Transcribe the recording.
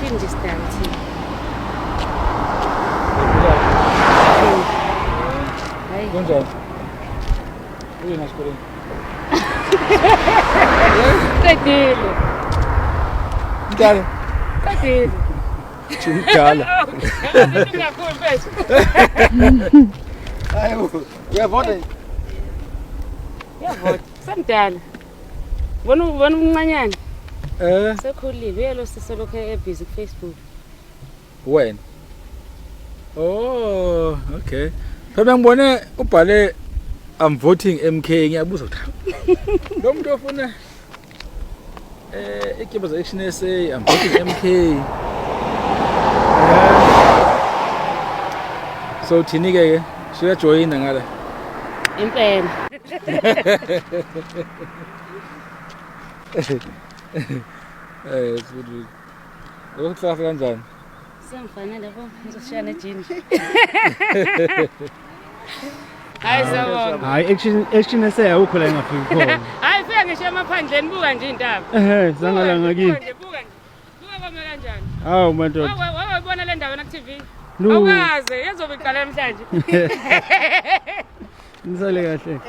Thini nje sidala thina. Hayi. Kunjani? Uye nasikoleni. Qedile. Mdala. Qedile. Mdala. Kakhulu mfethu. Hayi, uyavota. Uyavota. Semdala. Bona ubona umncanyana. Eh, Sekhulile uye lo sisi lokho ebusy ku Facebook. Wena. Oh, okay. Phela ngibone ubhale "I'm voting MK", ngiyabuza ukuthi lo muntu ofuna ikiba za Action SA, "I'm voting MK". So thini ke ke? Suyajoyina ngala. Impela. Sibili. Lokho kuhlala kanjani? Sengifanele yabo ngizoshiya nejini. Hayi, siyabonga. Hayi, Action SA awukho la engafiki khona. Hayi, fika ngisho emaphandleni, buka nje intaba. Ehhe, zangala ngakini. Buka nje, buka nje. Buka kwame kanjani. Hawu madoda. Wawubona le ndawo na ku TV? Lu. Awukaze, yezobe iqala namhlanje. Nisale kahle.